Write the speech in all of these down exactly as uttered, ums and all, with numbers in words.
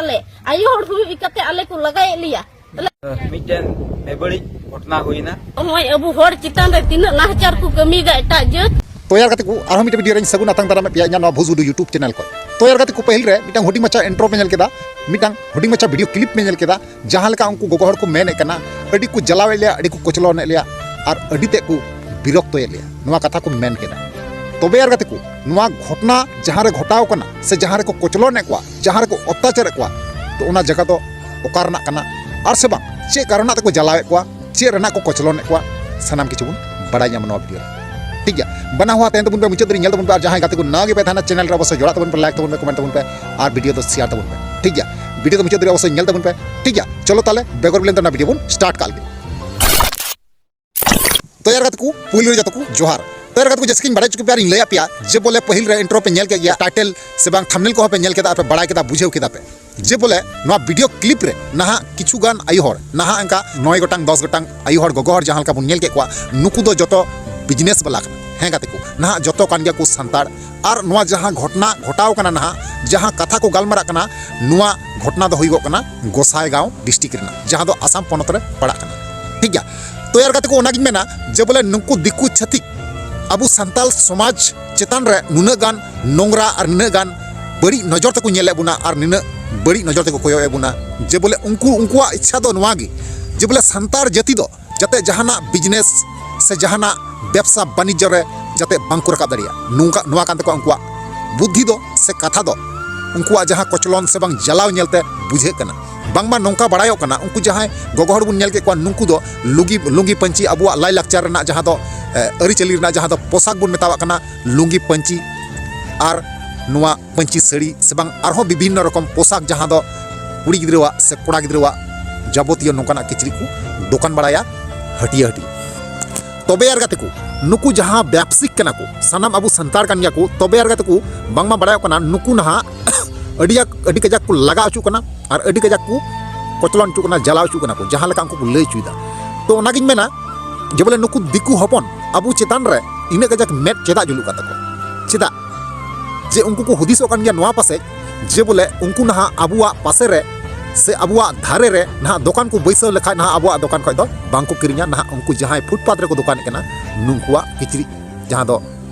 ᱟᱞᱮ ᱟᱭᱳ ᱦᱚᱲ ᱫᱷᱟᱹᱵᱤᱡ ᱠᱟᱛᱮ ᱟᱞᱮ ᱠᱚ ᱞᱟᱜᱟᱭᱮᱫ ᱞᱮᱭᱟ᱾ ᱢᱤᱫᱴᱮᱱ ᱵᱮᱵᱟᱹᱲᱤᱡ ᱜᱷᱚᱴᱚᱱᱟ ᱦᱩᱭᱱᱟ᱾ ᱱᱚᱜᱼᱚᱭ ᱟᱵᱚ ᱦᱚᱲ ᱪᱮᱛᱟᱱ ᱨᱮ ᱛᱤᱱᱟᱹᱜ ᱱᱟᱦᱟᱪᱟᱨ ᱠᱚ ᱠᱟᱹᱢᱤᱭᱮᱫᱟ ᱮᱴᱟᱜ ᱡᱟᱹᱛ᱾ ᱛᱚ ᱭᱟᱨ ᱜᱟᱛᱮ ᱠᱚ, ᱟᱨᱦᱚᱸ ᱢᱤᱫᱴᱮᱱ ᱵᱷᱤᱰᱤᱭᱳ ᱨᱮᱧ ᱥᱟᱹᱜᱩᱱ ᱟᱛᱟᱝ ᱫᱟᱨᱟᱢᱮᱫ ᱯᱮᱭᱟ ᱤᱧᱟᱹᱜ ᱱᱚᱣᱟ ᱵᱷᱩᱡᱩᱰᱩ YouTube ᱪᱮᱱᱮᱞ ᱠᱷᱚᱱ᱾ ᱛᱚ ᱭᱟᱨ ᱜᱟᱛᱮ ᱠᱚ, ᱯᱟᱹᱦᱤᱞ ᱨᱮ ᱢᱤᱫᱴᱟᱝ ᱦᱩᱰᱤᱧ ᱢᱟᱪᱷᱟ ᱤᱱᱴᱨᱳ ᱯᱮ ᱧᱮᱞ ᱠᱮᱫᱟ, ᱢᱤᱫᱴᱟᱝ ᱦᱩᱰᱤᱧ ᱢᱟᱪᱷᱟ ᱵᱷᱤᱰᱤᱭᱳ ᱠᱞᱤᱯ ᱯᱮ ᱧᱮᱞ ᱠᱮᱫᱟ, ᱡᱟᱦᱟᱸ ᱞᱮᱠᱟ ᱩᱱᱠᱩ ᱜᱚᱜᱚ ᱦᱚᱲ ᱠᱚ ᱢᱮᱱᱮᱫ ᱠᱟᱱᱟ, ᱟᱹᱰᱤ ᱠᱚ ᱡᱟᱞᱟᱣᱮᱫ ᱞᱮᱭᱟ, ᱟᱹᱰᱤ ᱠᱚ ᱠᱚᱪᱞᱚᱱᱮᱫ ᱞᱮᱭᱟ ᱟᱨ ᱟᱹᱰᱤ ᱛᱮᱫ ᱠᱚ ᱵᱤᱨᱚᱠᱛᱚᱭᱮᱫ ᱞᱮᱭᱟ, ᱱᱚᱣᱟ ᱠᱟᱛᱷᱟ ᱠᱚ ᱢᱮᱱ ᱠᱮᱫᱟ᱾ ᱛᱚᱵᱮ ᱭᱟᱨ ᱜᱟᱛᱮ ᱠᱚ, ᱱᱚᱣᱟ ᱜᱷᱚᱴᱚᱱᱟ ᱡᱟᱦᱟᱸ ᱨᱮ ᱜᱷᱚᱴᱟᱣ ᱠᱟᱱᱟ ᱥᱮ ᱡᱟᱦᱟᱸ ᱨᱮᱠᱚ ᱠᱚᱪᱞᱚᱱᱮᱫ ᱠᱚᱣᱟ, ᱡᱟᱦᱟᱸ ᱨᱮᱠᱚ ᱚᱛᱛᱟᱪᱟᱨᱮᱫ ᱠᱚᱣᱟ, ᱛᱚ ᱚᱱᱟ ᱡᱟᱭᱜᱟ ᱫᱚ ᱚᱠᱟ ᱨᱮᱱᱟᱜ ᱠᱟᱱᱟ ᱟᱨ ᱥᱮ ᱵᱟᱝ ᱪᱮᱫ ᱠᱟᱨᱚᱱᱟᱜ ᱛᱮᱠᱚ ᱡᱟᱞᱟᱣᱮᱫ ᱠᱚᱣᱟ, ᱪᱮᱫ ᱨᱮᱱᱟᱜ ᱠᱚ ᱠᱚᱪᱞᱚᱱᱮᱫ ᱠᱚᱣᱟ, ᱥᱟᱱᱟᱢ ᱠᱤᱪᱷᱩ ᱵᱚᱱ ᱵᱟᱲᱟᱭ ᱧᱟᱢᱟ ᱱᱚᱣᱟ ᱵᱷᱤᱰᱤᱭᱳ ᱨᱮ᱾ ᱴᱷᱤᱠ ᱜᱮᱭᱟ, ᱵᱟᱱᱟ ᱦᱚᱲ ᱛᱟᱦᱮᱱ ᱛᱟᱵᱚᱱ ᱯᱮ, ᱢᱩᱪᱟᱹᱫ ᱫᱷᱟᱹᱨᱤᱡ ᱧᱮᱞ ᱛᱟᱵᱚᱱ ᱯᱮ, ᱟᱨ ᱡᱟᱦᱟᱸᱭ ᱜᱟᱛᱮ ᱠᱚ ᱱᱟᱣᱟ ᱜᱮ ᱯᱮ ᱛᱟᱦᱮᱱᱟ ᱪᱮᱱᱮᱞ ᱨᱮ, ᱚᱵᱚᱥᱥᱳᱭ ᱡᱚᱲᱟᱜ ᱛᱟᱵᱚᱱ ᱯᱮ, ᱞᱟᱭᱤᱠ ᱛᱟᱵᱚᱱ ᱯᱮ, ᱠᱚᱢᱮᱱᱴ ᱛᱟᱵᱚᱱ ᱯᱮ, ᱟᱨ ᱵᱷᱤᱰᱤᱭᱳ ᱫᱚ ᱥᱮᱭᱟᱨ ᱛᱟᱵᱚᱱ ᱯᱮ᱾ ᱴᱷᱤᱠ ᱜᱮᱭᱟ, ᱵᱷᱤᱰᱤᱭᱳ ᱫᱚ ᱢᱩᱪᱟᱹᱫ ᱫᱷᱟᱹᱨᱤᱡ ᱚᱵᱚᱥᱥᱳᱭ ᱧᱮᱞ ᱛᱟᱵᱚᱱ ᱯᱮ᱾ ᱴᱷᱤᱠ ᱜᱮᱭᱟ, ᱪᱚᱞᱚ ᱛᱟᱦᱞᱮ ᱵᱮᱜᱚᱨ ᱵᱤᱞᱚᱢ ᱛᱮ ᱚᱱᱟ ᱵᱷᱤᱰᱤᱭᱳ ᱵᱚᱱ ᱥᱴᱟᱨᱴ ᱠᱟᱜ ᱞᱮᱜᱮ᱾ ᱛᱚ ᱭᱟᱨ ᱜᱟᱛᱮ ᱠᱚ, ᱯᱩᱭᱞᱩ ᱨᱮ ᱡᱚᱛᱚ ᱠᱚ ᱡᱚᱦᱟᱨ᱾ ᱛᱚ ᱭᱟᱨ ᱜᱟᱛᱮ ᱠᱚ, ᱡᱮᱭᱥᱮ ᱠᱤᱧ ᱵᱟᱲᱟᱭ ᱦᱚᱪᱚ ᱠᱮᱫ ᱯᱮᱭᱟ ᱟᱨ ᱤᱧ ᱞᱟᱹᱭᱟᱫ ᱯᱮᱭᱟ ᱡᱮ ᱵᱚᱞᱮ ᱯᱟᱹᱦᱤᱞ ᱨᱮ ᱤᱱᱴᱨᱳ ᱯᱮ ᱧᱮᱞ ᱠᱮᱫ ᱜᱮᱭᱟ, ᱴᱟᱭᱴᱮᱞ ᱥᱮ ᱵᱟᱝ ᱛᱷᱟᱢᱵᱱᱮᱞ ᱠᱚᱦᱚᱸ ᱯᱮ ᱧᱮᱞ ᱠᱮᱫᱟ, ᱟᱯᱮ ᱵᱟᱲᱟᱭ ᱠᱮᱫᱟ, ᱵᱩᱡᱷᱟᱹᱣ ᱠᱮᱫᱟ ᱯᱮ ᱡᱮ ᱵᱚᱞᱮ ᱱᱚᱣᱟ ᱵᱷᱤᱰᱤᱭᱳ ᱠᱞᱤᱯ ᱨᱮ ᱱᱟᱦᱟᱜ ᱠᱤᱪᱷᱩ ᱜᱟᱱ ᱟᱭᱳ ᱦᱚᱲ, ᱱᱟᱦᱟᱜ ᱚᱱᱠᱟ ᱱᱚᱭ ᱜᱚᱴᱟᱝ ᱫᱚᱥ ᱜᱚᱴᱟᱝ ᱟᱭᱳ ᱦᱚᱲ, ᱜᱚᱜᱚ ᱦᱚᱲ ᱡᱟᱦᱟᱸ ᱞᱮᱠᱟ ᱵᱚᱱ ᱧᱮᱞ ᱠᱮᱫ ᱠᱚᱣᱟ, ᱱᱩᱠᱩ ᱫᱚ ᱡᱚᱛᱚ ᱵᱤᱡᱽᱱᱮᱥ ᱵᱟᱞᱟ ᱠᱟᱱᱟ᱾ ᱦᱮᱸ ᱜᱟᱛᱮ ᱠᱚ, ᱱᱟᱦᱟᱜ ᱡᱚᱛᱚ ᱠᱟᱱ ᱜᱮᱭᱟ ᱠᱚ ᱥᱟᱱᱛᱟᱲ᱾ ᱟᱨ ᱱᱚᱣᱟ ᱡᱟᱦᱟᱸ ᱜᱷᱚᱴᱚᱱᱟ ᱜᱷᱚᱴᱟᱣ ᱠᱟᱱᱟ, ᱱᱟᱦᱟᱜ ᱡᱟᱦᱟᱸ ᱠᱟᱛᱷᱟ ᱠᱚ ᱜᱟᱞᱢᱟᱨᱟᱜ ᱠᱟᱱᱟ, ᱱᱚᱣᱟ ᱜᱷᱚᱴᱚᱱᱟ ᱫᱚ ᱦᱩᱭᱩᱜᱚᱜ ᱠᱟᱱᱟ ᱜᱚᱥᱟᱭᱜᱟᱸᱣ ᱰᱤᱥᱴᱨᱤᱠᱴ ᱨᱮᱱᱟᱜ, ᱡᱟᱦᱟᱸ ᱫᱚ ᱟᱥᱟᱢ ᱯᱚᱱᱚᱛ ᱨᱮ ᱯᱟᱲᱟᱜ ᱠᱟᱱᱟ᱾ ᱴᱷᱤᱠ ᱜᱮᱭᱟ, ᱛᱚ ᱭᱟᱨ ᱜᱟᱛᱮ ᱠᱚ, ᱚᱱᱟᱜᱤᱧ ᱢᱮᱱᱟ ᱡᱮ ᱵᱚᱞᱮ ᱱᱩᱠᱩ ᱫᱤᱠᱩ ᱪᱷᱟᱹᱛᱤᱠ ᱟᱵᱚ ᱥᱟᱱᱛᱟᱲ ᱥᱚᱢᱟᱡᱽ ᱪᱮᱛᱟᱱ ᱨᱮ ᱱᱩᱱᱟᱹᱜ ᱜᱟᱱ ᱱᱚᱝᱨᱟ ᱟᱨ ᱱᱩᱱᱟᱹᱜ ᱜᱟᱱ ᱵᱟᱹᱲᱤᱡ ᱱᱚᱡᱚᱨ ᱛᱮᱠᱚ ᱧᱮᱞᱮᱫ ᱵᱚᱱᱟ ᱟᱨ ᱱᱩᱱᱟᱹᱜ ᱵᱟᱹᱲᱤᱡ ᱱᱚᱡᱚᱨ ᱛᱮᱠᱚ ᱠᱚᱭᱚᱜ ᱮᱫ ᱵᱚᱱᱟ, ᱡᱮ ᱵᱚᱞᱮ ᱩᱱᱠᱩ, ᱩᱱᱠᱩᱣᱟᱜ ᱤᱪᱪᱷᱟ ᱫᱚ ᱱᱚᱣᱟ ᱜᱮ ᱡᱮ ᱵᱚᱞᱮ ᱥᱟᱱᱛᱟᱲ ᱡᱟᱹᱛᱤ ᱫᱚ ᱡᱟᱛᱮ ᱡᱟᱦᱟᱱᱟᱜ ᱵᱤᱡᱽᱱᱮᱥ ᱥᱮ ᱡᱟᱦᱟᱱᱟᱜ ᱵᱮᱵᱽᱥᱟ ᱵᱟᱱᱤᱡᱽᱡᱚ ᱨᱮ ᱡᱟᱛᱮ ᱵᱟᱝᱠᱚ ᱨᱟᱠᱟᱵ ᱫᱟᱲᱮᱭᱟᱜᱼᱟ, ᱱᱚᱝᱠᱟ, ᱱᱚᱣᱟ ᱠᱟᱱ ᱛᱟᱠᱚᱣᱟ ᱩᱱᱠᱩᱣᱟᱜ ᱵᱩᱫᱽᱫᱷᱤ ᱫᱚ ᱥᱮ ᱠᱟᱛᱷᱟ ᱫᱚ᱾ ᱩᱱᱠᱩᱣᱟᱜ ᱡᱟᱦᱟᱸ ᱠᱚᱪᱞᱚᱱ ᱥᱮ ᱵᱟᱝ ᱡᱟᱞᱟᱣ ᱧᱮᱞᱛᱮ ᱵᱩᱡᱷᱟᱹᱜ ᱠᱟᱱᱟ᱾ ᱵᱟᱝᱢᱟ ᱱᱚᱝᱠᱟ ᱵᱟᱲᱟᱭᱚᱜ ᱠᱟᱱᱟ, ᱩᱱᱠᱩ ᱡᱟᱦᱟᱸᱭ ᱜᱚᱜᱚ ᱦᱚᱲ ᱵᱚᱱ ᱧᱮᱞ ᱠᱮᱫ ᱠᱚᱣᱟ, ᱱᱩᱠᱩ ᱫᱚ ᱞᱩᱜᱤ, ᱞᱩᱝᱜᱤ ᱯᱟᱹᱧᱪᱤ, ᱟᱵᱚᱣᱟᱜ ᱞᱟᱭᱼᱞᱟᱠᱪᱟᱨ ᱨᱮᱱᱟᱜ ᱡᱟᱦᱟᱸ ᱫᱚ, ᱮ, ᱟᱹᱨᱤᱪᱟᱹᱞᱤ ᱨᱮᱱᱟᱜ ᱡᱟᱦᱟᱸ ᱫᱚ ᱯᱳᱥᱟᱠ ᱵᱚᱱ ᱢᱮᱛᱟᱣᱟᱜ ᱠᱟᱱᱟ, ᱞᱩᱝᱜᱤ ᱯᱟᱹᱧᱪᱤ ᱟᱨ ᱱᱚᱣᱟ ᱯᱟᱹᱧᱪᱤ ᱥᱟᱹᱲᱤ ᱥᱮ ᱵᱟᱝ ᱟᱨᱦᱚᱸ ᱵᱤᱵᱷᱤᱱᱱᱚ ᱨᱚᱠᱚᱢ ᱯᱳᱥᱟᱠ, ᱡᱟᱦᱟᱸ ᱫᱚ ᱠᱩᱲᱤ ᱜᱤᱫᱽᱨᱟᱹᱣᱟᱜ ᱥᱮ ᱠᱚᱲᱟ ᱜᱤᱫᱽᱨᱟᱹᱣᱟᱜ ᱡᱟᱵᱚᱛᱤᱭᱚ ᱱᱚᱝᱠᱟᱱᱟᱜ ᱠᱤᱪᱨᱤᱡ ᱠᱚ ᱫᱚᱠᱟᱱ ᱵᱟᱲᱟᱭᱟ ᱦᱟᱹᱴᱤᱭᱟᱹ ᱦᱟᱹᱴᱤᱭᱟᱹ᱾ ᱛᱚᱵᱮ ᱭᱟᱨ ᱜᱟᱛᱮ ᱠᱚ, ᱱᱩᱠᱩ ᱡᱟᱦᱟᱸ ᱵᱮᱵᱽᱥᱤᱠ ᱠᱟᱱᱟ ᱠᱚ, ᱥᱟᱱᱟᱢ ᱟᱵᱚ ᱥᱟᱱᱛᱟᱲ ᱠᱟᱱ ᱜᱮᱭᱟ ᱠᱚ, ᱛᱚᱵᱮ ᱭᱟᱨ ᱜᱟᱛᱮ ᱠᱚ, ᱵᱟᱝᱢᱟ ᱵᱟᱲᱟᱭᱚᱜ ᱠᱟᱱᱟ ᱱᱩᱠᱩ ᱱᱟᱦᱟᱜ ᱟᱹᱰᱤ, ᱟᱹᱰᱤ ᱠᱟᱡᱟᱠ ᱠᱚ ᱞᱟᱜᱟ ᱦᱚᱪᱚᱜ ᱠᱟᱱᱟ ᱟᱨ ᱟᱹᱰᱤ ᱠᱟᱡᱟᱠ ᱠᱚ ᱠᱚᱪᱞᱚᱱ ᱦᱚᱪᱚᱜ ᱠᱟᱱᱟ, ᱡᱟᱞᱟᱣ ᱦᱚᱪᱚᱜ ᱠᱟᱱᱟ ᱠᱚ, ᱡᱟᱦᱟᱸ ᱞᱮᱠᱟ ᱩᱱᱠᱩ ᱠᱚ ᱞᱟᱹᱭ ᱦᱚᱪᱚᱭᱮᱫᱟ᱾ ᱛᱚ ᱚᱱᱟᱜᱤᱧ ᱢᱮᱱᱟ ᱡᱮ ᱵᱚᱞᱮ ᱱᱩᱠᱩ ᱫᱤᱠᱩ ᱦᱚᱯᱚᱱ ᱟᱵᱚ ᱪᱮᱛᱟᱱ ᱨᱮ ᱤᱱᱟᱹᱜ ᱠᱟᱡᱟᱠ ᱢᱮᱫ ᱪᱮᱫᱟᱜ ᱡᱩᱞᱩᱜ ᱠᱟᱱ ᱛᱟᱠᱚᱣᱟ? ᱪᱮᱫᱟᱜ? ᱡᱮ ᱩᱱᱠᱩ ᱠᱚ ᱦᱩᱫᱤᱥᱚᱜ ᱠᱟᱱ ᱜᱮᱭᱟ ᱱᱚᱣᱟ ᱯᱟᱥᱮᱡ ᱡᱮ ᱵᱚᱞᱮ ᱩᱱᱠᱩ ᱱᱟᱦᱟᱜ ᱟᱵᱚᱣᱟᱜ ᱯᱟᱥᱮ ᱨᱮ ᱥᱮ ᱟᱵᱚᱣᱟᱜ ᱫᱷᱟᱨᱮ ᱨᱮ ᱱᱟᱦᱟᱜ ᱫᱚᱠᱟᱱ ᱠᱚ ᱵᱟᱹᱭᱥᱟᱹᱣ ᱞᱮᱠᱷᱟᱡ ᱱᱟᱦᱟᱜ ᱟᱵᱚᱣᱟᱜ ᱫᱚᱠᱟᱱ ᱠᱷᱚᱡ ᱫᱚ ᱵᱟᱝ ᱠᱚ ᱠᱤᱨᱤᱧᱟ᱾ ᱱᱟᱦᱟᱜ ᱩᱱᱠᱩ ᱡᱟᱦᱟᱸᱭ ᱯᱷᱩᱴᱯᱟᱛ ᱨᱮᱠᱚ ᱫᱚᱠᱟᱱᱮᱫ ᱠᱟᱱᱟ, ᱱᱩᱠᱩᱣᱟᱜ ᱠᱤᱪᱨᱤᱡ ᱡᱟᱦᱟᱸ ᱫᱚ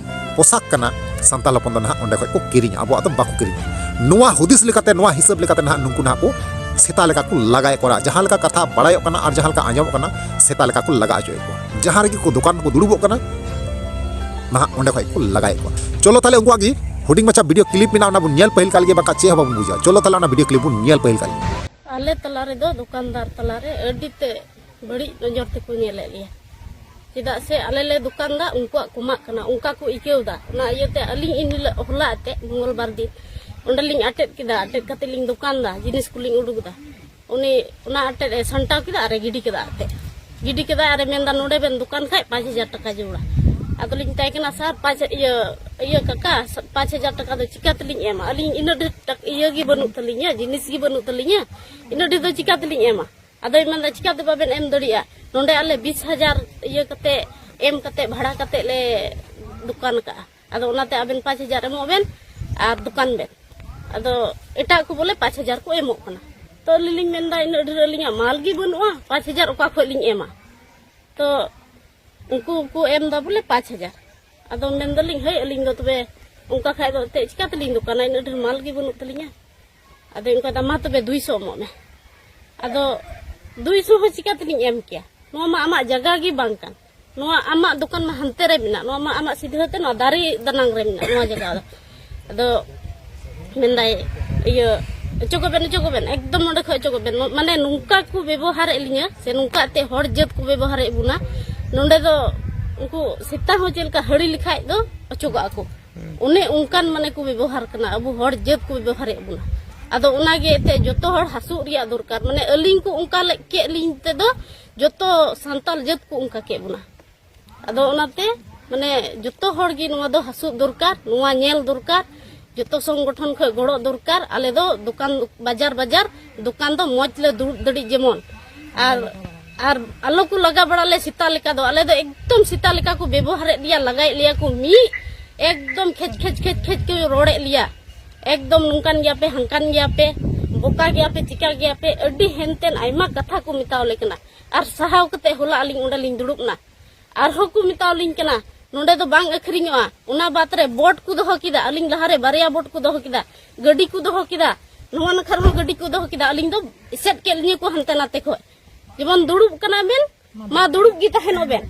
ᱯᱳᱥᱟᱠ ᱠᱟᱱᱟ, ᱥᱟᱱᱛᱟᱲ ᱦᱚᱯᱚᱱ ᱫᱚ ᱱᱟᱦᱟᱜ ᱚᱸᱰᱮ ᱠᱷᱚᱡ ᱠᱚ ᱠᱤᱨᱤᱧᱟ, ᱟᱵᱚᱣᱟᱜ ᱫᱚ ᱵᱟᱠᱚ ᱠᱤᱨᱤᱧᱟ᱾ ᱱᱚᱣᱟ ᱦᱩᱫᱤᱥ ᱞᱮᱠᱟᱛᱮ, ᱱᱚᱣᱟ ᱦᱤᱥᱟᱹᱵ ᱞᱮᱠᱟᱛᱮ ᱱᱟᱦᱟᱜ ᱱᱩᱠᱩ ᱱᱟᱦᱟᱜ ᱠᱚ ᱥᱮᱛᱟ ᱞᱮᱠᱟ ᱠᱚ ᱞᱟᱜᱟᱭᱮᱫ ᱠᱚᱣᱟ᱾ ᱡᱟᱦᱟᱸ ᱞᱮᱠᱟ ᱠᱟᱛᱷᱟ ᱵᱟᱲᱟᱭᱚᱜ ᱠᱟᱱᱟ ᱟᱨ ᱡᱟᱦᱟᱸ ᱞᱮᱠᱟ ᱟᱸᱡᱚᱢᱚᱜ ᱠᱟᱱᱟ, ᱥᱮᱛᱟ ᱞᱮᱠᱟ ᱠᱚ ᱞᱟᱜᱟ ᱦᱚᱪᱚᱭᱮᱫ ᱠᱚᱣᱟ᱾ ᱡᱟᱦᱟᱸ ᱨᱮᱜᱮ ᱠᱚ ᱫᱚᱠᱟᱱ ᱨᱮᱠᱚ ᱫᱩᱲᱩᱵᱚᱜ ᱠᱟᱱᱟ, ᱱᱟᱦᱟᱜ ᱚᱸᱰᱮ ᱠᱷᱚᱡ ᱠᱚ ᱞᱟᱜᱟᱭᱮᱫ ᱠᱚᱣᱟ᱾ ᱪᱚᱞᱚ ᱛᱟᱦᱞᱮ ᱩᱱᱠᱩᱣᱟᱜ ᱜᱮ ᱦᱩᱰᱤᱧ ᱢᱟᱪᱷᱟ ᱵᱷᱤᱰᱤᱭᱳ ᱠᱞᱤᱯ ᱢᱮᱱᱟᱜᱼᱟ, ᱚᱱᱟ ᱵᱚᱱ ᱧᱮᱞ ᱯᱟᱹᱦᱤᱞ ᱠᱟᱜ ᱞᱮᱜᱮ, ᱵᱟᱝᱠᱷᱟᱱ ᱪᱮᱫ ᱦᱚᱸ ᱵᱟᱵᱚᱱ ᱵᱩᱡᱟ᱾ ᱪᱚᱞᱚ ᱛᱟᱦᱞᱮ ᱚᱱᱟ ᱵᱷᱤᱰᱤᱭᱳ ᱠᱞᱤᱯ ᱵᱚᱱ ᱧᱮᱞ ᱯᱟᱹᱦᱤᱞ ᱠᱟᱜ ᱞᱮᱜᱮ᱾ ᱟᱞᱮ ᱛᱟᱞᱟ ᱨᱮᱫᱚ, ᱫᱚᱠᱟᱱᱫᱟᱨ ᱛᱟᱞᱟ ᱨᱮ ᱟᱹᱰᱤ ᱛᱮ ᱵᱟᱹᱲᱤᱡ ᱱᱚᱡᱚᱨ ᱛᱮᱠᱚ ᱧᱮᱞᱮᱫ ᱞᱮᱭᱟ᱾ ᱪᱮᱫᱟᱜ ᱥᱮ ᱟᱞᱮ ᱞᱮ ᱫᱚᱠᱟᱱ ᱫᱟ, ᱩᱱᱠᱩᱣᱟᱜ ᱠᱚᱢᱟᱜ ᱠᱟᱱᱟ, ᱚᱱᱠᱟ ᱠᱚ ᱟᱹᱭᱠᱟᱹᱣ ᱫᱟ᱾ ᱚᱱᱟ ᱤᱭᱟᱹᱛᱮ ᱟᱹᱞᱤᱧ ᱤᱱ ᱦᱤᱞᱳᱜ, ᱦᱚᱞᱟ ᱮᱱᱛᱮᱫ, ᱢᱚᱝᱜᱚᱞ ᱵᱟᱨ ᱫᱤᱱ, ᱚᱸᱰᱮᱞᱤᱧ ᱟᱴᱮᱫ ᱠᱮᱫᱟ᱾ ᱟᱴᱮᱫ ᱠᱟᱛᱮ ᱞᱤᱧ ᱫᱚᱠᱟᱱ ᱫᱟ, ᱡᱤᱱᱤᱥ ᱠᱚᱞᱤᱧ ᱩᱰᱩᱠ ᱫᱟ᱾ ᱩᱱᱤ ᱚᱱᱟ ᱟᱴᱮᱫ ᱮ ᱥᱟᱢᱴᱟᱣ ᱠᱮᱫᱟ ᱟᱨ ᱮ ᱜᱤᱰᱤ ᱠᱮᱫᱟ ᱟᱡᱛᱮ᱾ ᱜᱤᱰᱤ ᱠᱮᱫᱟ ᱟᱨ ᱮ ᱢᱮᱱᱫᱟ, "ᱱᱚᱰᱮ ᱵᱮᱱ ᱫᱚᱠᱟᱱ ᱠᱷᱟᱡ ᱯᱟᱸᱪ ᱦᱟᱡᱟᱨ ᱴᱟᱠᱟ ᱡᱟᱹᱨᱩᱲᱟ᱾" ᱟᱫᱚᱞᱤᱧ ᱢᱮᱛᱟᱭ ᱠᱟᱱᱟ, "ᱥᱟᱨ, ᱯᱟᱸᱪ, ᱤᱭᱟᱹ, ᱤᱭᱟᱹ ᱠᱟᱠᱟ, ᱯᱟᱸᱪ ᱦᱟᱡᱟᱨ ᱴᱟᱠᱟ ᱫᱚ ᱪᱤᱠᱟᱹ ᱛᱮᱞᱤᱧ ᱮᱢᱟ? ᱟᱹᱞᱤᱧ ᱤᱱᱟᱹᱜ ᱰᱷᱮᱨ ᱴᱟᱠ-, ᱤᱭᱟᱹ ᱜᱮ ᱵᱟᱹᱱᱩᱜ ᱛᱟᱹᱞᱤᱧᱟ, ᱡᱤᱱᱤᱥ ᱜᱮ ᱵᱟᱹᱱᱩᱜ ᱛᱟᱹᱞᱤᱧᱟ, ᱤᱱᱟᱹᱜ ᱰᱷᱮᱨ ᱫᱚ ᱪᱤᱠᱟᱹ ᱛᱮᱞᱤᱧ ᱮᱢᱟ?" ᱟᱫᱚᱭ ᱢᱮᱱᱫᱟ, "ᱪᱤᱠᱟᱹ ᱛᱮ ᱵᱟᱵᱮᱱ ᱮᱢ ᱫᱟᱲᱮᱭᱟᱜᱼᱟ? ᱱᱚᱰᱮ ᱟᱞᱮ ᱵᱤᱥ ᱦᱟᱡᱟᱨ ᱤᱭᱟᱹ ᱠᱟᱛᱮ, ᱮᱢ ᱠᱟᱛᱮ, ᱵᱷᱟᱲᱟ ᱠᱟᱛᱮ ᱞᱮ ᱫᱚᱠᱟᱱ ᱠᱟᱜᱼᱟ᱾ ᱟᱫᱚ ᱚᱱᱟᱛᱮ ᱟᱵᱮᱱ ᱯᱟᱸᱪ ᱦᱟᱡᱟᱨ ᱮᱢᱚᱜ ᱵᱮᱱ ᱟᱨ ᱫᱚᱠᱟᱱ ᱵᱮᱱ᱾" ᱟᱫᱚ ᱮᱴᱟᱜ ᱠᱚ ᱵᱚᱞᱮ ᱯᱟᱸᱪ ᱦᱟᱡᱟᱨ ᱠᱚ ᱮᱢᱚᱜ ᱠᱟᱱᱟ᱾ ᱛᱚ ᱟᱹᱞᱤᱧ ᱞᱤᱧ ᱢᱮᱱᱫᱟ, "ᱤᱱᱟᱹᱜ ᱰᱷᱮᱨ ᱟᱹᱞᱤᱧᱟᱜ ᱢᱟᱞ ᱜᱮ ᱵᱟᱹᱱᱩᱜᱼᱟ, ᱯᱟᱸᱪ ᱦᱟᱡᱟᱨ ᱚᱠᱟ ᱠᱷᱚᱡ ᱞᱤᱧ ᱮᱢᱟ?" ᱛᱚ ᱩᱱᱠᱩ ᱠᱚ ᱮᱢ ᱫᱟ ᱵᱚᱞᱮ ᱯᱟᱸᱪ ᱦᱟᱡᱟᱨ᱾ ᱟᱫᱚ ᱢᱮᱱᱫᱟᱞᱤᱧ, "ᱦᱳᱭ, ᱟᱹᱞᱤᱧ ᱫᱚ ᱛᱚᱵᱮ ᱚᱱᱠᱟ ᱠᱷᱟᱡ ᱫᱚ ᱮᱱᱛᱮᱫ ᱪᱤᱠᱟᱹ ᱛᱮᱞᱤᱧ ᱫᱚᱠᱟᱱᱟ? ᱤᱱᱟᱹᱜ ᱰᱷᱮᱨ ᱢᱟᱞ ᱜᱮ ᱵᱟᱹᱱᱩᱜ ᱛᱟᱹᱞᱤᱧᱟ᱾" ᱟᱫᱚ ᱚᱱᱠᱟ ᱫᱟ, "ᱢᱟ ᱛᱚᱵᱮ ᱫᱩᱭᱥᱚ ᱮᱢᱚᱜ ᱢᱮ᱾" ᱟᱫᱚ ᱫᱩᱭᱥᱚ ᱦᱚᱸ ᱪᱤᱠᱟᱹ ᱛᱮᱞᱤᱧ ᱮᱢ ᱠᱮᱭᱟ? ᱱᱚᱣᱟ ᱢᱟ ᱟᱢᱟᱜ ᱡᱟᱭᱜᱟ ᱜᱮ ᱵᱟᱝ ᱠᱟᱱ᱾ ᱱᱚᱣᱟ ᱟᱢᱟᱜ ᱫᱚᱠᱟᱱ ᱢᱟ ᱦᱟᱱᱛᱮ ᱨᱮ ᱢᱮᱱᱟᱜ, ᱱᱚᱣᱟ ᱢᱟ ᱟᱢᱟᱜ ᱥᱤᱫᱷᱟᱹ ᱛᱮ ᱱᱚᱣᱟ ᱫᱟᱨᱮ ᱫᱟᱱᱟᱝ ᱨᱮ ᱢᱮᱱᱟᱜ ᱱᱚᱣᱟ ᱡᱟᱭᱜᱟ ᱫᱚ᱾ ᱟᱫᱚ ᱢᱮᱱᱫᱟᱭ, ᱤᱭᱟᱹ, "ᱚᱪᱚᱜᱚᱜ ᱵᱮᱱ, ᱚᱪᱚᱜᱚᱜ ᱵᱮᱱ, ᱮᱠᱫᱚᱢ ᱱᱚᱸᱰᱮ ᱠᱷᱚᱡ ᱚᱪᱚᱜᱚᱜ ᱵᱮᱱ᱾" ᱢᱟᱱᱮ ᱱᱚᱝᱠᱟ ᱠᱚ ᱵᱮᱵᱚᱦᱟᱨᱮᱫ ᱞᱤᱧᱟᱹ, ᱥᱮ ᱱᱚᱝᱠᱟ ᱮᱱᱛᱮᱫ ᱦᱚᱲ ᱡᱟᱹᱛ ᱠᱚ ᱵᱮᱵᱚᱦᱟᱨᱮᱫ ᱵᱚᱱᱟ᱾ ᱱᱚᱸᱰᱮ ᱫᱚ ᱩᱱᱠᱩ ᱥᱮᱛᱟ ᱦᱚᱸ ᱪᱮᱫ ᱞᱮᱠᱟ ᱦᱟᱹᱲᱤ ᱞᱮᱠᱷᱟᱡ ᱫᱚ ᱚᱪᱚᱜᱚᱜ ᱟᱠᱚ, ᱚᱱᱮ ᱚᱱᱠᱟᱱ ᱢᱟᱱᱮ ᱠᱚ ᱵᱮᱵᱚᱦᱟᱨ ᱠᱟᱱᱟ, ᱟᱵᱚ ᱦᱚᱲ ᱡᱟᱹᱛ ᱠᱚ ᱵᱮᱵᱚᱦᱟᱨᱮᱫ ᱵᱚᱱᱟ᱾ ᱟᱫᱚ ᱚᱱᱟᱜᱮ ᱮᱱᱛᱮᱫ ᱡᱚᱛᱚ ᱦᱚᱲ ᱦᱟᱹᱥᱩᱜ ᱨᱮᱭᱟᱜ ᱫᱚᱨᱠᱟᱨ, ᱢᱟᱱᱮ ᱟᱹᱞᱤᱧ ᱠᱚ ᱚᱱᱠᱟ ᱞᱮ ᱠᱮᱫ ᱞᱤᱧ ᱛᱮᱫᱚ ᱡᱚᱛᱚ ᱥᱟᱱᱛᱟᱲ ᱡᱟᱹᱛ ᱠᱚ ᱚᱱᱠᱟ ᱠᱮᱫ ᱵᱚᱱᱟ᱾ ᱟᱫᱚ ᱚᱱᱟᱛᱮ ᱢᱟᱱᱮ ᱡᱚᱛᱚ ᱦᱚᱲ ᱜᱮ ᱱᱚᱣᱟ ᱫᱚ ᱦᱟᱹᱥᱩᱜ ᱫᱚᱨᱠᱟᱨ, ᱱᱚᱣᱟ ᱧᱮᱞ ᱫᱚᱨᱠᱟᱨ, ᱡᱚᱛᱚ ᱥᱚᱝᱜᱚᱴᱷᱚᱱ ᱠᱷᱚᱱ ᱜᱚᱲᱚ ᱫᱚᱨᱠᱟᱨ᱾ ᱟᱞᱮ ᱫᱚ ᱫᱚᱠᱟᱱ ᱵᱟᱡᱟᱨ ᱵᱟᱡᱟᱨ ᱫᱚᱠᱟᱱ ᱫᱚ ᱢᱚᱡᱽ ᱞᱮ ᱫᱩᱲᱩᱵ ᱫᱟᱲᱮᱜ ᱡᱮᱢᱚᱱ᱾ ᱟᱨ, ᱟᱨ ᱟᱞᱚ ᱠᱚ ᱞᱟᱜᱟ ᱵᱟᱲᱟ ᱞᱮ ᱥᱮᱛᱟ ᱞᱮᱠᱟ ᱫᱚ᱾ ᱟᱞᱮ ᱫᱚ ᱮᱠᱫᱚᱢ ᱥᱮᱛᱟ ᱞᱮᱠᱟ ᱠᱚ ᱵᱮᱵᱚᱦᱟᱨᱮᱫ ᱞᱮᱭᱟ, ᱞᱟᱜᱟᱭᱮᱫ ᱞᱮᱭᱟ ᱠᱚ ᱢᱤᱫ, ᱮᱠᱫᱚᱢ ᱠᱷᱮᱪ ᱠᱷᱮᱪ ᱠᱷᱮᱪ ᱠᱷᱮᱪ ᱠᱚ ᱨᱚᱲᱮᱫ ᱞᱮᱭᱟ᱾ ᱮᱠᱫᱚᱢ ᱱᱚᱝᱠᱟᱱ ᱜᱮᱭᱟ ᱯᱮ, ᱦᱟᱝᱠᱟᱱ ᱜᱮᱭᱟ ᱯᱮ, ᱵᱚᱠᱟ ᱜᱮᱭᱟ ᱯᱮ, ᱪᱤᱠᱟ ᱜᱮᱭᱟ ᱯᱮ, ᱟᱹᱰᱤ ᱦᱮᱱᱛᱮᱱ ᱟᱭᱢᱟ ᱠᱟᱛᱷᱟ ᱠᱚ ᱢᱮᱛᱟᱣ ᱞᱮ ᱠᱟᱱᱟ᱾ ᱟᱨ ᱥᱟᱦᱟᱣ ᱠᱟᱛᱮ ᱦᱚᱞᱟ ᱟᱹᱞᱤᱧ ᱚᱸᱰᱮ ᱞᱤᱧ ᱫᱩᱲᱩᱵ ᱮᱱᱟ᱾ ᱟᱨᱦᱚᱸ ᱠᱚ ᱢᱮᱛᱟᱣ ᱞᱤᱧ ᱠᱟᱱᱟ, ᱱᱚᱸᱰᱮ ᱫᱚ ᱵᱟᱝ ᱟᱹᱠᱷᱨᱤᱧᱚᱜᱼᱟ᱾ ᱚᱱᱟ ᱵᱟᱫ ᱨᱮ ᱵᱳᱴ ᱠᱚ ᱫᱚᱦᱚ ᱠᱮᱫᱟ, ᱟᱹᱞᱤᱧ ᱞᱟᱦᱟᱨᱮ ᱵᱟᱨᱭᱟ ᱵᱳᱴ ᱠᱚ ᱫᱚᱦᱚ ᱠᱮᱫᱟ, ᱜᱟᱹᱰᱤ ᱠᱚ ᱫᱚᱦᱚ ᱠᱮᱫᱟ, ᱱᱚᱣᱟ ᱱᱟᱠᱷᱟ ᱨᱮᱦᱚᱸ ᱜᱟᱹᱰᱤ ᱠᱚ ᱫᱚᱦᱚ ᱠᱮᱫᱟ᱾ ᱟᱹᱞᱤᱧ ᱫᱚ ᱮᱥᱮᱫ ᱠᱮᱫ ᱞᱤᱧᱟᱹ ᱠᱚ ᱦᱟᱱᱛᱮ ᱱᱟᱛᱮ ᱠᱷᱚᱡ᱾ ᱡᱮᱢᱚᱱ ᱫᱩᱲᱩᱵ ᱠᱟᱱᱟ ᱵᱮᱱ, ᱢᱟ ᱫᱩᱲᱩᱵ ᱜᱮ ᱛᱟᱦᱮᱱᱚᱜ ᱵᱮᱱ᱾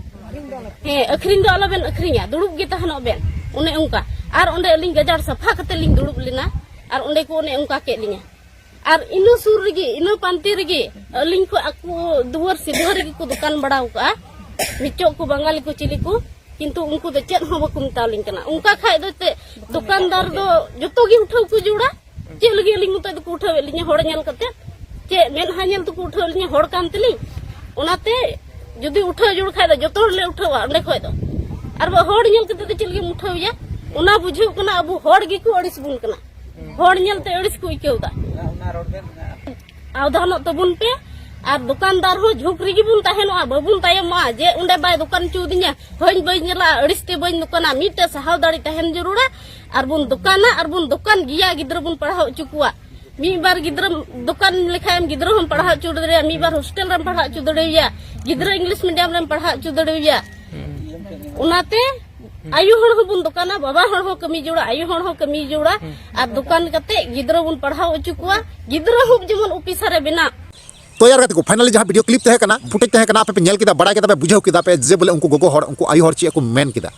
ᱦᱮᱸ, ᱟᱹᱠᱷᱨᱤᱧ ᱫᱚ ᱟᱞᱚ ᱵᱮᱱ ᱟᱹᱠᱷᱨᱤᱧᱟ, ᱫᱩᱲᱩᱵ ᱜᱮ ᱛᱟᱦᱮᱱᱚᱜ ᱵᱮᱱ᱾ ᱚᱱᱮ ᱚᱱᱠᱟ᱾ ᱟᱨ ᱚᱸᱰᱮ ᱟᱹᱞᱤᱧ ᱜᱟᱡᱟᱲ ᱥᱟᱯᱷᱟ ᱠᱟᱛᱮ ᱞᱤᱧ ᱫᱩᱲᱩᱵ ᱞᱮᱱᱟ, ᱟᱨ ᱚᱸᱰᱮ ᱠᱚ ᱚᱱᱮ ᱚᱱᱠᱟ ᱠᱮᱫ ᱞᱤᱧᱟ᱾ ᱟᱨ ᱤᱱᱟᱹ ᱥᱩᱨ ᱨᱮᱜᱮ, ᱤᱱᱟᱹ ᱯᱟᱱᱛᱮ ᱨᱮᱜᱮ ᱟᱹᱞᱤᱧ ᱠᱷᱚᱡ ᱟᱠᱚ ᱫᱩᱣᱟᱹᱨ ᱥᱤᱫᱷᱟᱹ ᱨᱮᱜᱮ ᱠᱚ ᱫᱚᱠᱟᱱ ᱵᱟᱲᱟᱣ ᱠᱟᱜᱼᱟ, ᱢᱤᱪᱚᱜ ᱠᱚ, ᱵᱟᱝᱜᱟᱞᱤ ᱠᱚ, ᱪᱤᱞᱤ ᱠᱚ, ᱠᱤᱱᱛᱩ ᱩᱱᱠᱩ ᱫᱚ ᱪᱮᱫ ᱦᱚᱸ ᱵᱟᱠᱚ ᱢᱮᱛᱟᱣ ᱞᱤᱧ ᱠᱟᱱᱟ᱾ ᱚᱱᱠᱟ ᱠᱷᱟᱡ ᱫᱚ ᱪᱮᱫ, ᱫᱚᱠᱟᱱᱫᱟᱨ ᱫᱚ ᱡᱚᱛᱚ ᱜᱮ ᱩᱴᱷᱟᱹᱣ ᱠᱚ ᱡᱩᱲᱟ᱾ ᱪᱮᱫ ᱞᱟᱹᱜᱤᱫ ᱟᱹᱞᱤᱧ ᱢᱚᱛᱚᱡ ᱫᱚᱠᱚ ᱩᱴᱷᱟᱹᱣᱮᱫ ᱞᱤᱧᱟ ᱦᱚᱲ ᱧᱮᱞ ᱠᱟᱛᱮ? ᱪᱮᱫ ᱢᱮᱫᱦᱟ ᱧᱮᱞ ᱛᱮᱠᱚ ᱩᱴᱷᱟᱹᱣᱮᱫ ᱞᱤᱧᱟ? ᱦᱚᱲ ᱠᱟᱱ ᱛᱮᱞᱤᱧ᱾ ᱚᱱᱟᱛᱮ ᱡᱩᱫᱤ ᱩᱴᱷᱟᱹᱣ ᱡᱩᱲ ᱠᱷᱟᱡ ᱫᱚ ᱡᱚᱛᱚ ᱦᱚᱲ ᱞᱮ ᱩᱴᱷᱟᱹᱣᱟ ᱚᱸᱰᱮ ᱠᱷᱚᱡ ᱫᱚ᱾ ᱟᱨ ᱵᱟ ᱦᱚᱲ ᱧᱮᱞ ᱠᱟᱛᱮ ᱫᱚ ᱪᱮᱫ ᱞᱟᱹᱜᱤᱫ ᱩᱴᱷᱟᱹᱣ ᱮᱭᱟ? ᱚᱱᱟ ᱵᱩᱡᱷᱟᱹᱜ ᱠᱟᱱᱟ ᱟᱵᱚ ᱦᱚᱲ ᱜᱮᱠᱚ ᱟᱹᱲᱤᱥ ᱵᱚᱱ ᱠᱟᱱᱟ᱾ ᱦᱚᱲ ᱧᱮᱞᱛᱮ ᱟᱹᱲᱤᱥ ᱠᱚ ᱟᱹᱭᱠᱟᱹᱣ ᱮᱫᱟ᱾ ᱟᱣᱫᱷᱟᱱᱚᱜ ᱛᱟᱵᱚᱱ ᱯᱮ᱾ ᱟᱨ ᱫᱚᱠᱟᱱᱫᱟᱨ ᱦᱚᱸ ᱡᱷᱩᱠ ᱨᱮᱜᱮ ᱵᱚᱱ ᱛᱟᱦᱮᱱᱚᱜᱼᱟ, ᱵᱟᱵᱚᱱ ᱛᱟᱭᱚᱢᱚᱜᱼᱟ ᱡᱮ ᱚᱸᱰᱮ ᱵᱟᱭ ᱫᱚᱠᱟᱱ ᱦᱚᱪᱚ ᱟᱹᱫᱤᱧᱟ, ᱦᱚᱧ ᱵᱟᱹᱧ ᱧᱮᱞᱟ, ᱟᱹᱲᱤᱥ ᱛᱮ ᱵᱟᱹᱧ ᱫᱚᱠᱟᱱᱟ᱾ ᱢᱤᱫᱴᱮᱡ ᱥᱟᱦᱟᱣ ᱫᱟᱲᱮ ᱛᱟᱦᱮᱱ ᱡᱟᱹᱨᱩᱲᱟ᱾ ᱟᱨ ᱵᱚᱱ ᱫᱚᱠᱟᱱᱟ ᱟᱨ ᱵᱚᱱ ᱫᱚᱠᱟᱱ ᱜᱮᱭᱟ, ᱜᱤᱫᱽᱨᱟᱹ ᱵᱚᱱ ᱯᱟᱲᱦᱟᱣ ᱦᱚᱪᱚ ᱠᱚᱣᱟ᱾ ᱢᱤᱫ ᱵᱟᱨ ᱜᱤᱫᱽᱨᱟᱹ ᱫᱚᱠᱟᱱ ᱞᱮᱠᱷᱟᱱ ᱜᱤᱫᱽᱨᱟᱹ ᱦᱚᱸᱢ ᱯᱟᱲᱦᱟᱣ ᱦᱚᱪᱚ ᱫᱟᱲᱮᱭᱟᱜᱼᱟ, ᱢᱤᱫ ᱵᱟᱨ ᱦᱳᱥᱴᱮᱞ ᱨᱮᱢ ᱯᱟᱲᱦᱟᱣ ᱦᱚᱪᱚ ᱫᱟᱲᱮᱭᱟᱭᱟ, ᱜᱤᱫᱽᱨᱟᱹ ᱤᱝᱞᱤᱥ ᱢᱤᱰᱤᱭᱟᱢ ᱨᱮᱢ ᱯᱟᱲᱦᱟᱣ ᱦᱚᱪᱚ ᱫᱟᱲᱮᱭᱟᱭᱟ᱾ ᱚᱱᱟᱛᱮ ᱟᱭᱳ ᱦᱚᱲ ᱦᱚᱸᱵᱚᱱ ᱫᱚᱠᱟᱱᱟ, ᱵᱟᱵᱟ ᱦᱚᱲ ᱦᱚᱸ ᱠᱟᱹᱢᱤ ᱡᱚᱲᱟ, ᱟᱭᱳ ᱦᱚᱲ ᱦᱚᱸ ᱠᱟᱹᱢᱤ ᱡᱚᱲᱟ᱾ ᱟᱨ ᱫᱚᱠᱟᱱ ᱠᱟᱛᱮ ᱜᱤᱫᱽᱨᱟᱹ ᱵᱚᱱ ᱯᱟᱲᱦᱟᱣ ᱦᱚᱪᱚ ᱠᱚᱣᱟ, ᱜᱤᱫᱽᱨᱟᱹ ᱦᱚᱸ ᱡᱮᱢᱚᱱ ᱚᱯᱷᱤᱥᱟᱨ ᱮ ᱵᱮᱱᱟᱜ᱾ ᱛᱚ ᱭᱟᱨ ᱜᱟᱛᱮ ᱠᱚ, finally ᱡᱟᱦᱟᱸ video clip ᱛᱟᱦᱮᱸ ᱠᱟᱱᱟ, footage ᱛᱟᱦᱮᱸ ᱠᱟᱱᱟ, ᱟᱯᱮ ᱯᱮ ᱧᱮᱞ ᱠᱮᱫᱟ, ᱵᱟᱲᱟᱭ ᱠᱮᱫᱟ ᱯᱮ, ᱵᱩᱡᱷᱟᱹᱣ ᱠᱮᱫᱟ ᱯᱮ ᱡᱮ ᱵᱚᱞᱮ ᱩᱱᱠᱩ ᱜᱚᱜᱚ ᱦᱚᱲ, ᱩᱱᱠᱩ ᱟᱭᱳ ᱦᱚᱲ ᱪᱮᱫ ᱠᱚ ᱢᱮᱱ ᱠᱮᱫᱟ,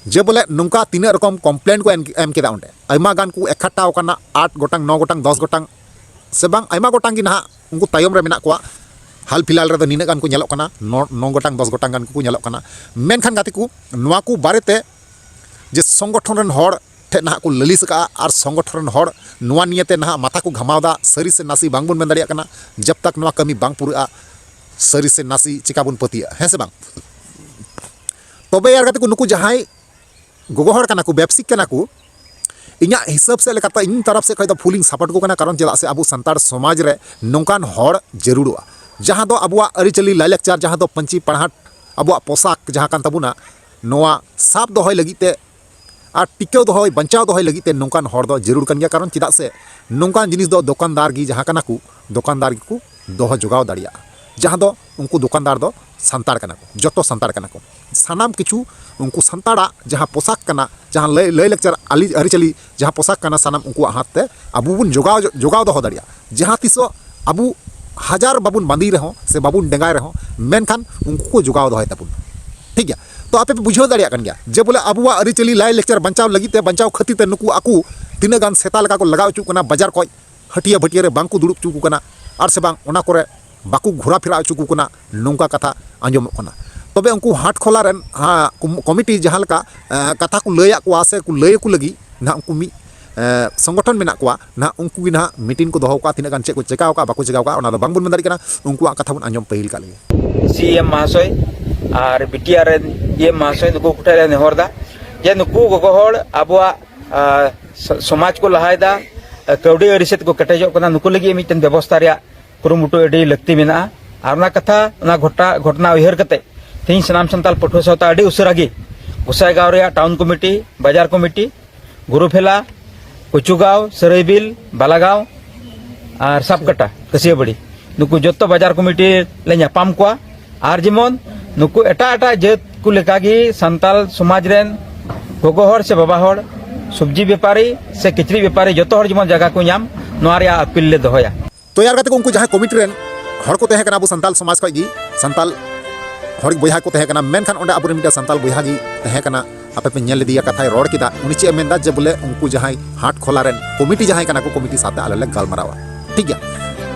ᱡᱮ ᱵᱚᱞᱮ ᱱᱚᱝᱠᱟ ᱛᱤᱱᱟᱹᱜ ᱨᱚᱠᱚᱢ complaint ᱠᱚ ᱮᱢ, ᱮᱢ ᱠᱮᱫᱟ ᱚᱸᱰᱮ᱾ ᱟᱭᱢᱟ ᱜᱟᱱ ᱠᱚ ᱮᱠᱷᱟᱴᱟᱣ ᱠᱟᱱᱟ, ᱟᱴ ᱜᱚᱴᱟᱝ, ᱱᱚ ᱜᱚᱴᱟᱝ, ᱫᱚᱥ ᱜᱚᱴᱟᱝ, ᱥᱮ ᱵᱟᱝ, ᱟᱭᱢᱟ ᱜᱚᱴᱟᱝ ᱜᱮ ᱱᱟᱦᱟᱜ ᱩᱱᱠᱩ ᱛᱟᱭᱚᱢ ᱨᱮ ᱢᱮᱱᱟᱜ ᱠᱚᱣᱟ᱾ ᱦᱟᱞ ᱯᱷᱤᱞᱦᱟᱞ ᱨᱮᱫᱚ ᱱᱤᱱᱟᱹᱜ ᱜᱟᱱ ᱠᱚ ᱧᱮᱞᱚᱜ ᱠᱟᱱᱟ, ᱱᱚ, ᱱᱚ ᱜᱚᱴᱟᱝ, ᱫᱚᱥ ᱜᱚᱴᱟᱝ ᱜᱟᱱ ᱠᱚᱠᱚ ᱧᱮᱞᱚᱜ ᱠᱟᱱᱟ᱾ ᱢᱮᱱᱠᱷᱟᱱ ᱜᱟᱛᱮ ᱠᱚ, ᱱᱚᱣᱟ ᱠᱚ ᱵᱟᱨᱮᱛᱮ ᱡᱮ ᱥᱚᱝᱜᱚᱴᱷᱚᱱ ᱨᱮᱱ ᱦᱚᱲ ᱴᱷᱮᱱ ᱱᱟᱦᱟᱜ ᱠᱚ ᱞᱟᱹᱞᱤᱥ ᱟᱠᱟᱫᱼᱟ ᱟᱨ ᱥᱚᱝᱜᱚᱴᱷᱚᱱ ᱨᱮᱱ ᱦᱚᱲ ᱱᱚᱣᱟ ᱱᱤᱭᱮᱛᱮ ᱱᱟᱦᱟᱜ ᱢᱟᱛᱷᱟ ᱠᱚ ᱜᱷᱟᱢᱟᱣ ᱮᱫᱟ, ᱥᱟᱹᱨᱤ ᱥᱮ ᱱᱟᱥᱮ ᱵᱟᱝᱵᱚᱱ ᱢᱮᱱ ᱫᱟᱲᱮᱭᱟᱜ ᱠᱟᱱᱟ᱾ ᱡᱟᱵ ᱛᱟᱠ ᱱᱚᱣᱟ ᱠᱟᱹᱢᱤ ᱵᱟᱝ ᱯᱩᱨᱟᱹᱜᱼᱟ, ᱥᱟᱹᱨᱤ ᱥᱮ ᱱᱟᱥᱮ ᱪᱤᱠᱟ ᱵᱚᱱ ᱯᱟᱹᱛᱭᱟᱹᱜᱼᱟ, ᱦᱮᱸ ᱥᱮ ᱵᱟᱝ? ᱛᱚᱵᱮ ᱭᱟᱨ ᱜᱟᱛᱮ ᱠᱚ, ᱱᱩᱠᱩ ᱡᱟᱦᱟᱸᱭ ᱜᱚᱜᱚ ᱦᱚᱲ ᱠᱟᱱᱟ ᱠᱚ, ᱵᱮᱵᱥᱤᱠ ᱠᱟᱱᱟ ᱠᱚ, ᱤᱧᱟᱹᱜ ᱦᱤᱥᱟᱹᱵ ᱥᱮᱫ ᱞᱮᱠᱟᱛᱮ, ᱤᱧ ᱛᱚᱨᱚᱯ ᱥᱮᱫ ᱠᱷᱚᱱ ᱫᱚ full ᱤᱧ support ᱠᱚ ᱠᱟᱱᱟ᱾ ᱠᱟᱨᱚᱱ ᱪᱮᱫᱟᱜ ᱥᱮ ᱟᱵᱚ ᱥᱟᱱᱛᱟᱲ ᱥᱚᱢᱟᱡᱽ ᱨᱮ ᱱᱚᱝᱠᱟᱱ ᱦᱚᱲ ᱡᱟᱹᱨᱩᱲᱚᱜᱼᱟ, ᱡᱟᱦᱟᱸ ᱫᱚ ᱟᱵᱚᱣᱟᱜ ᱟᱹᱨᱤᱪᱟᱹᱞᱤ, ᱞᱟᱭᱼᱞᱟᱠᱪᱟᱨ, ᱡᱟᱦᱟᱸ ᱫᱚ ᱯᱟᱹᱧᱪᱤ ᱯᱟᱲᱦᱟᱴ, ᱟᱵᱚᱣᱟᱜ ᱯᱚᱥᱟᱠ ᱡᱟᱦᱟᱸ ᱠᱟᱱ ᱛᱟᱵᱚᱱᱟ, ᱱᱚᱣᱟ ᱥᱟᱵ ᱫᱚᱦᱚᱭ ᱞᱟᱹᱜᱤᱫ ᱛᱮ ᱟᱨ ᱴᱤᱠᱟᱹᱣ ᱫᱚᱦᱚᱭ, ᱵᱟᱧᱪᱟᱣ ᱫᱚᱦᱚᱭ ᱞᱟᱹᱜᱤᱫ ᱛᱮ ᱱᱚᱝᱠᱟᱱ ᱦᱚᱲ ᱫᱚ ᱡᱟᱹᱨᱩᱲ ᱠᱟᱱ ᱜᱮᱭᱟ᱾ ᱠᱟᱨᱚᱱ ᱪᱮᱫᱟᱜ ᱥᱮ ᱱᱚᱝᱠᱟᱱ ᱡᱤᱱᱤᱥ ᱫᱚ ᱫᱚᱠᱟᱱᱫᱟᱨ ᱜᱮ ᱡᱟᱦᱟᱸ ᱠᱟᱱᱟ ᱠᱚ, ᱫᱚᱠᱟᱱᱫᱟᱨ ᱜᱮᱠᱚ ᱫᱚᱦᱚ ᱡᱚᱜᱟᱣ ᱫᱟᱲᱮᱭᱟᱜᱼᱟ, ᱡᱟᱦᱟᱸ ᱫᱚ ᱩᱱᱠᱩ ᱫᱚᱠᱟᱱᱫᱟᱨ ᱫᱚ ᱥᱟᱱᱛᱟᱲ ᱠᱟᱱᱟ ᱠᱚ, ᱡᱚᱛᱚ ᱥᱟᱱᱛᱟᱲ ᱠᱟᱱᱟ ᱠᱚ᱾ ᱥᱟᱱᱟᱢ ᱠᱤᱪᱷᱩ ᱩᱱᱠᱩ ᱥᱟᱱᱛᱟᱲᱟᱜ ᱡᱟᱦᱟᱸ ᱯᱳᱥᱟᱠ ᱠᱟᱱᱟ, ᱡᱟᱦᱟᱸ ᱞᱟᱹᱭ, ᱞᱟᱹᱭ ᱞᱟᱠᱪᱟᱨ, ᱟᱹᱞᱤ-, ᱟᱹᱨᱤᱪᱟᱹᱞᱤ ᱡᱟᱦᱟᱸ ᱯᱳᱥᱟᱠ ᱠᱟᱱᱟ, ᱥᱟᱱᱟᱢ ᱩᱱᱠᱩᱣᱟᱜ ᱦᱟᱛ ᱛᱮ ᱟᱵᱚ ᱵᱚᱱ ᱡᱚᱜᱟᱣ, ᱡᱚᱜᱟᱣ ᱫᱚᱦᱚ ᱫᱟᱲᱮᱭᱟᱜᱼᱟ᱾ ᱡᱟᱦᱟᱸ ᱛᱤᱥᱚᱜ ᱟᱵᱚ ᱦᱟᱡᱟᱨ ᱵᱟᱵᱚᱱ ᱵᱟᱸᱫᱮᱭ ᱨᱮᱦᱚᱸ ᱥᱮ ᱵᱟᱵᱚᱱ ᱰᱮᱸᱜᱟᱭ ᱨᱮᱦᱚᱸ, ᱢᱮᱱᱠᱷᱟᱱ ᱩᱱᱠᱩ ᱠᱚ ᱡᱚᱜᱟᱣ ᱫᱚᱦᱚᱭ ᱛᱟᱵᱚᱱᱟ᱾ ᱴᱷᱤᱠ ᱜᱮᱭᱟ? ᱛᱚ ᱟᱯᱮ ᱯᱮ ᱵᱩᱡᱷᱟᱹᱣ ᱫᱟᱲᱮᱭᱟᱜ ᱠᱟᱱ ᱜᱮᱭᱟ ᱡᱮ ᱵᱚᱞᱮ ᱟᱵᱚᱣᱟᱜ ᱟᱹᱨᱤᱪᱟᱹᱞᱤ, ᱞᱟᱭᱼᱞᱟᱠᱪᱟᱨ ᱵᱟᱧᱪᱟᱣ ᱞᱟᱹᱜᱤᱫ ᱛᱮ, ᱵᱟᱧᱪᱟᱣ ᱠᱷᱟᱹᱛᱤᱨ ᱛᱮ ᱱᱩᱠᱩ ᱟᱠᱚ ᱛᱤᱱᱟᱹᱜ ᱜᱟᱱ ᱥᱮᱛᱟ ᱞᱮᱠᱟ ᱠᱚ ᱞᱟᱜᱟᱣ ᱦᱚᱪᱚᱜ ᱠᱟᱱᱟ, ᱵᱟᱡᱟᱨ ᱠᱷᱚᱡ ᱦᱟᱹᱴᱤᱭᱟᱹ ᱵᱷᱟᱹᱴᱤᱭᱟᱹ ᱨᱮ ᱵᱟᱝ ᱠᱚ ᱫᱩᱲᱩᱵ ᱦᱚᱪᱚ ᱠᱚ ᱠᱟᱱᱟ, ᱟᱨ ᱥᱮ ᱵᱟᱝ ᱚᱱᱟ ᱠᱚᱨᱮ ᱵᱟᱠᱚ ᱜᱷᱚᱨᱟ ᱯᱷᱮᱨᱟ ᱦᱚᱪᱚ ᱠᱚ ᱠᱟᱱᱟ, ᱱᱚᱝᱠᱟ ᱠᱟᱛᱷᱟ ᱟᱸᱡᱚᱢᱚᱜ ᱠᱟᱱᱟ᱾ ᱛᱚᱵᱮ ᱩᱱᱠᱩ ᱦᱟᱴ ᱠᱷᱚᱞᱟ ᱨᱮᱱ, ᱦᱟ, ᱠᱚᱢ-, ᱠᱚᱢᱤᱴᱤ ᱡᱟᱦᱟᱸ ᱞᱮᱠᱟ, ᱮ, ᱠᱟᱛᱷᱟ ᱠᱚ ᱞᱟᱹᱭᱟᱫ ᱠᱚᱣᱟ ᱥᱮ ᱠᱚ ᱞᱟᱹᱭ ᱟᱠᱚ ᱞᱟᱹᱜᱤᱫ ᱱᱟᱦᱟᱜ ᱩᱱᱠᱩ ᱢᱤᱫ, ᱮ, ᱥᱚᱝᱜᱚᱴᱷᱚᱱ ᱢᱮᱱᱟᱜ ᱠᱚᱣᱟ, ᱱᱟᱦᱟᱜ ᱩᱱᱠᱩ ᱜᱮ ᱱᱟᱦᱟᱜ ᱢᱤᱴᱤᱝ ᱠᱚ ᱫᱚᱦᱚ ᱠᱟᱜᱼᱟ, ᱛᱤᱱᱟᱹᱜ ᱜᱟᱱ ᱪᱮᱫ ᱠᱚ ᱪᱮᱠᱟᱣ ᱠᱟᱜᱼᱟ, ᱵᱟᱠᱚ ᱪᱮᱠᱟᱣ ᱠᱟᱜᱼᱟ, ᱚᱱᱟ ᱫᱚ ᱵᱟᱝᱵᱚᱱ ᱢᱮᱱ ᱫᱟᱲᱮᱭᱟᱜ ᱠᱟᱱᱟ᱾ ᱩᱱᱠᱩᱣᱟᱜ ᱠᱟᱛᱷᱟ ᱵᱚᱱ ᱟᱸᱡᱚᱢ ᱯᱟᱹᱦᱤᱞ ᱠᱟᱜ ᱞᱮᱜᱮ᱾ ᱥᱤ ᱮᱢ ᱢᱟᱦᱟᱥᱚᱭ ᱟᱨ ᱵᱤ ᱴᱤ ᱟᱨ ᱨᱮᱱ ᱤ ᱮᱢ ᱢᱟᱦᱟᱥᱚᱭ, ᱱᱩᱠᱩ ᱠᱚᱴᱷᱮᱱ ᱞᱮ ᱱᱮᱦᱚᱨ ᱫᱟ ᱡᱮ ᱱᱩᱠᱩ ᱜᱚᱜᱚ ᱦᱚᱲ ᱟᱵᱚᱣᱟᱜ, ᱟ, ᱥᱚ-, ᱥᱚᱢᱟᱡᱽ ᱠᱚ ᱞᱟᱦᱟᱭᱮᱫᱟ, ᱠᱟᱹᱣᱰᱤ ᱟᱹᱨᱤ ᱥᱮᱫ ᱠᱚ ᱠᱮᱴᱮᱡᱚᱜ ᱠᱟᱱᱟ, ᱱᱩᱠᱩ ᱞᱟᱹᱜᱤᱫ ᱢᱤᱫᱴᱮᱱ ᱵᱮᱵᱚᱥᱛᱷᱟ ᱨᱮᱭᱟᱜ ᱠᱩᱨᱩᱢᱩᱴᱩ ᱟᱹᱰᱤ ᱞᱟᱹᱠᱛᱤ ᱢᱮᱱᱟᱜᱼᱟ᱾ ᱟᱨ ᱚᱱᱟ ᱠᱟᱛᱷᱟ, ᱚᱱᱟ ᱜᱷᱚᱴᱟ-, ᱜᱷᱚᱴᱚᱱᱟ ᱩᱭᱦᱟᱹᱨ ᱠᱟᱛᱮ ᱛᱮᱦᱮᱧ ᱥᱟᱱᱟᱢ ᱥᱟᱱᱛᱟᱲ ᱯᱟᱹᱴᱷᱩᱣᱟᱹ ᱥᱟᱶᱛᱟ ᱟᱹᱰᱤ ᱩᱥᱟᱹᱨᱟ ᱜᱮ ᱜᱚᱸᱥᱟᱭᱜᱟᱶ ᱨᱮᱭᱟᱜ ᱴᱟᱣᱩᱱ ᱠᱚᱢᱤᱴᱤ, ᱵᱟᱡᱟᱨ ᱠᱚᱢᱤᱴᱤ, ᱜᱩᱨᱩᱯᱷᱮᱞᱟ, ᱠᱚᱪᱩᱜᱟᱸᱣ, ᱥᱟᱹᱨᱟᱹᱭᱵᱤᱞ, ᱵᱟᱞᱟᱜᱟᱶ ᱟᱨ ᱥᱟᱵᱠᱟᱴᱟ, ᱠᱟᱹᱥᱤᱭᱟᱹᱵᱟᱹᱲᱤ, ᱱᱩᱠᱩ ᱡᱚᱛᱚ ᱵᱟᱡᱟᱨ ᱠᱚᱢᱤᱴᱤ ᱞᱮ ᱧᱟᱯᱟᱢ ᱠᱚᱣᱟ᱾ ᱟᱨ ᱡᱮᱢᱚᱱ ᱱᱩᱠᱩ ᱮᱴᱟᱜ ᱮᱴᱟᱜ ᱡᱟᱹᱛ ᱠᱚ ᱞᱮᱠᱟᱜᱮ ᱥᱟᱱᱛᱟᱲ ᱥᱚᱢᱟᱡᱽ ᱨᱮᱱ ᱜᱚᱜᱚ ᱦᱚᱲ ᱥᱮ ᱵᱟᱵᱟ ᱦᱚᱲ, ᱥᱚᱵᱽᱡᱤ ᱵᱮᱯᱟᱨᱤ ᱥᱮ ᱠᱤᱪᱨᱤᱡ ᱵᱮᱯᱟᱨᱤ, ᱡᱚᱛᱚ ᱦᱚᱲ ᱡᱮᱢᱚᱱ ᱡᱟᱭᱜᱟ ᱠᱚ ᱧᱟᱢ, ᱱᱚᱣᱟ ᱨᱮᱭᱟᱜ ᱟᱯᱤᱞ ᱞᱮ ᱫᱚᱦᱚᱭᱟ᱾ ᱛᱚ ᱭᱟᱨ ᱜᱟᱛᱮ ᱠᱚ, ᱩᱱᱠᱩ ᱡᱟᱦᱟᱸᱭ ᱠᱚᱢᱤᱴᱤ ᱨᱮᱱ ᱦᱚᱲ ᱠᱚ ᱛᱟᱦᱮᱸ ᱠᱟᱱᱟ, ᱟᱵᱚ ᱥᱟᱱᱛᱟᱞ ᱥᱚᱢᱟᱡᱽ ᱠᱷᱚᱡ ᱜᱮ, ᱥᱟᱱᱛᱟᱞ ᱦᱚᱲ ᱵᱚᱭᱦᱟ ᱠᱚ ᱛᱟᱦᱮᱸ ᱠᱟᱱᱟ, ᱢᱮᱱᱠᱷᱟᱱ ᱚᱸᱰᱮ ᱟᱵᱚᱨᱮᱱ ᱢᱤᱫᱴᱮᱱ ᱥᱟᱱᱛᱟᱞ ᱵᱚᱭᱦᱟ ᱜᱮ ᱛᱟᱦᱮᱸ ᱠᱟᱱᱟ᱾ ᱟᱯᱮ ᱯᱮ ᱧᱮᱞ ᱞᱮᱫᱮᱭᱟ, ᱠᱟᱛᱷᱟᱭ ᱨᱚᱲ ᱠᱮᱫᱟ᱾ ᱩᱱᱤ ᱪᱮᱫ ᱮ ᱢᱮᱱᱫᱟ ᱡᱮ ᱵᱚᱞᱮ ᱩᱱᱠᱩ ᱡᱟᱦᱟᱸᱭ ᱦᱟᱴ ᱠᱷᱚᱞᱟ ᱨᱮᱱ ᱠᱚᱢᱤᱴᱤ ᱡᱟᱦᱟᱸᱭ ᱠᱟᱱᱟ ᱠᱚ, ᱠᱚᱢᱤᱴᱤ ᱥᱟᱶᱛᱮ ᱟᱞᱮ ᱞᱮ ᱜᱟᱞᱢᱟᱨᱟᱣᱟ᱾ ᱴᱷᱤᱠ ᱜᱮᱭᱟ?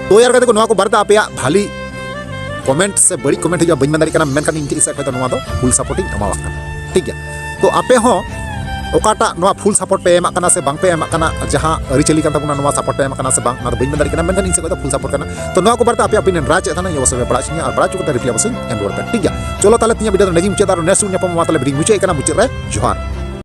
ᱛᱚ ᱭᱟᱨ ᱜᱟᱛᱮ ᱠᱚ, ᱱᱚᱣᱟ ᱠᱚ ᱵᱟᱨᱮᱛᱮ ᱟᱯᱮᱭᱟᱜ ᱵᱷᱟᱞᱤ ᱠᱚᱢᱮᱱᱴ ᱥᱮ ᱵᱟᱹᱲᱤᱡ ᱠᱚᱢᱮᱱᱴ ᱦᱤᱡᱩᱜᱼᱟ, ᱵᱟᱹᱧ ᱢᱮᱱ ᱫᱟᱲᱮᱭᱟᱜ ᱠᱟᱱᱟ, ᱢᱮᱱᱠᱷᱟᱱ ᱤᱧ ᱴᱷᱮᱱ ᱥᱮᱫ ᱠᱷᱚᱱ ᱫᱚ ᱱᱚᱣᱟ ᱫᱚ ᱯᱷᱩᱞ ᱥᱟᱯᱳᱨᱴ ᱤᱧ ᱮᱢᱟᱣᱟᱜ ᱠᱟᱱᱟ᱾ ᱴᱷᱤᱠ ᱜᱮᱭᱟ? ᱛᱚ ᱟᱯᱮ ᱦᱚᱸ ᱚᱠᱟᱴᱟᱜ ᱱᱚᱣᱟ ᱯᱷᱩᱞ ᱥᱟᱯᱳᱨᱴ ᱯᱮ ᱮᱢᱟᱜ ᱠᱟᱱᱟ ᱥᱮ ᱵᱟᱝ ᱯᱮ ᱮᱢᱟᱜ ᱠᱟᱱᱟ, ᱡᱟᱦᱟᱸ ᱟᱹᱨᱤᱪᱟᱹᱞᱤ ᱠᱟᱱ ᱛᱟᱵᱚᱱᱟ, ᱱᱚᱣᱟ ᱥᱟᱯᱳᱨᱴ ᱯᱮ ᱮᱢᱟᱜ ᱠᱟᱱᱟ ᱥᱮ ᱵᱟᱝ, ᱚᱱᱟ ᱫᱚ ᱵᱟᱹᱧ ᱢᱮᱱ ᱫᱟᱲᱮᱭᱟᱜ ᱠᱟᱱᱟ, ᱢᱮᱱᱠᱷᱟᱱ ᱤᱧ ᱥᱮᱫ ᱠᱷᱚᱱ ᱫᱚ ᱯᱷᱩᱞ ᱥᱟᱯᱳᱨᱴ ᱠᱟᱱᱟ᱾ ᱛᱚ ᱱᱚᱣᱟ ᱠᱚ ᱵᱟᱨᱮᱛᱮ ᱟᱯᱮᱭᱟᱜ ᱚᱯᱤᱱᱤᱭᱚᱱ ᱨᱟᱭ ᱪᱮᱫ ᱛᱟᱦᱮᱱᱟ, ᱤᱧ ᱚᱵᱚᱥᱥᱳᱭ ᱯᱮ ᱵᱟᱲᱟᱭ ᱦᱚᱪᱚᱧᱟ, ᱟᱨ ᱵᱟᱲᱟᱭ ᱦᱚᱪᱚ ᱠᱟᱛᱮ ᱨᱤᱯᱞᱟᱭ ᱚᱵᱚᱥᱥᱳᱭ ᱮᱢ ᱨᱩᱣᱟᱹᱲ ᱯᱮ᱾ ᱴᱷᱤᱠ ᱜᱮᱭᱟ? ᱪᱚᱞᱚ ᱛᱟᱦᱞᱮ ᱛᱤᱦᱤᱧᱟᱜ ᱵᱷᱤᱰᱤᱭᱳ ᱫᱚ ᱱᱚᱸᱰᱮ ᱜᱮᱧ ᱢᱩᱪᱟᱹᱫᱟ, ᱟᱨ ᱱᱮᱠᱥᱴ ᱧᱟᱯᱟᱢ ᱢᱟ᱾ ᱛᱟᱦᱞᱮ ᱵᱷᱤᱰᱤᱭᱳ ᱢᱩᱪᱟᱹᱫ ᱠᱟᱱᱟ, ᱢᱩᱪᱟᱹᱫ ᱨᱮ ᱡᱚᱦᱟᱨ᱾